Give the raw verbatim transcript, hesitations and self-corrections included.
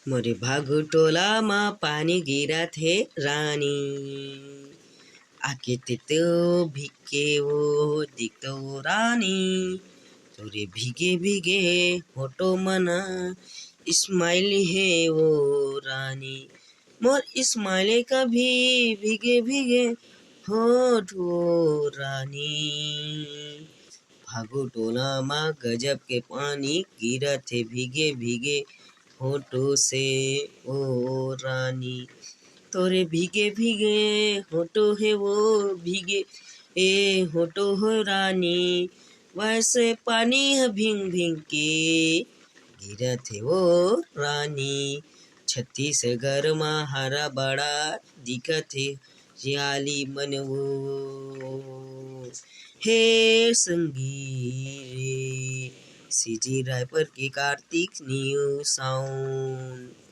मोरे भागू टोला मा पानी गिरत हे रानी, आके ते तो भिक्के वो दिखतो रानी। तोरे भीगे भीगे होटो मना स्माइल हे वो रानी, मोर स्माइल का भी भीगे भीगे होठ वो रानी। भागू टोला मा गजब के पानी गिरत हे भीगे भीगे होठो से ओ रानी। तोरे भीगे भीगे होठो हे वो भीगे ए होठो हो रानी, वैसे पानी ह भिंग भिंग के गिरत हे वो रानी। छत्तीसगढ़ मा हरा बड़ा दिखत हे जियाली मन वो। हे संगी रे, सीजी रायपुर के कार्तिक न्यू साउंड।